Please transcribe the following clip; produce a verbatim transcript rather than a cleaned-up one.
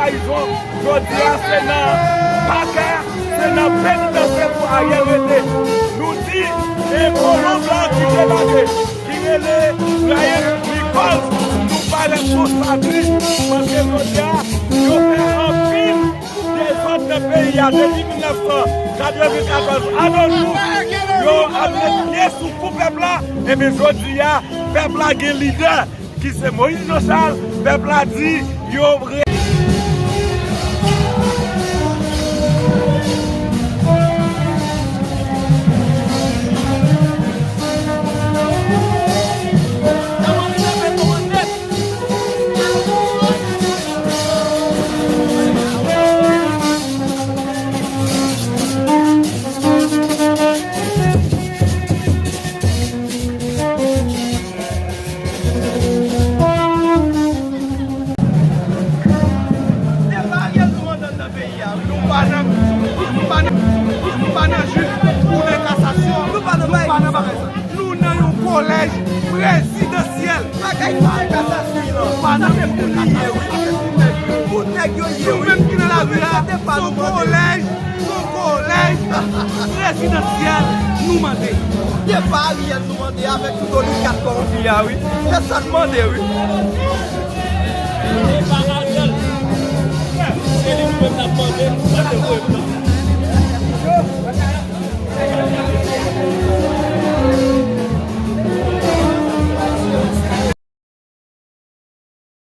Trayizon, jodi a se nan paka, se nan penitansye pou Ariel rete. Nou di, e kolon blan ki debake, ki rele Brian Nichols, nou pa responsab li, paske jodi a, yo fè anpil dezòd nan peyi a depi mil nèf san katrevenkatòz a nos jours, yo ap met pye sou kou pèp la, ebyen jodi a, pèp la gen lidè. Ki se Moïse Jean Charles, pèp la di yo vre. Se pa Ariel nou mande nan peyi a, wi. Nou pa nan, nou pa nan, nou pa nan jij pou de kasasyon. Nou pa nan bagay sa. Nou nan yon kolèj prezidansyèl. Bagay pa kasasyon. Nou pa nan, pou nou ye, wi. Pou nèg yo ye, wi. Nou menm ki nan lari a, se yon kolèj. Yon kolèj prezidansyèl nou mande. Se pa Ariel nou mande avèk tout oligat kòwonpi a, wi. Se sa n mande, wi. Se pa Ariel. Se li nou menm n ap mande, n ap voye pou nou.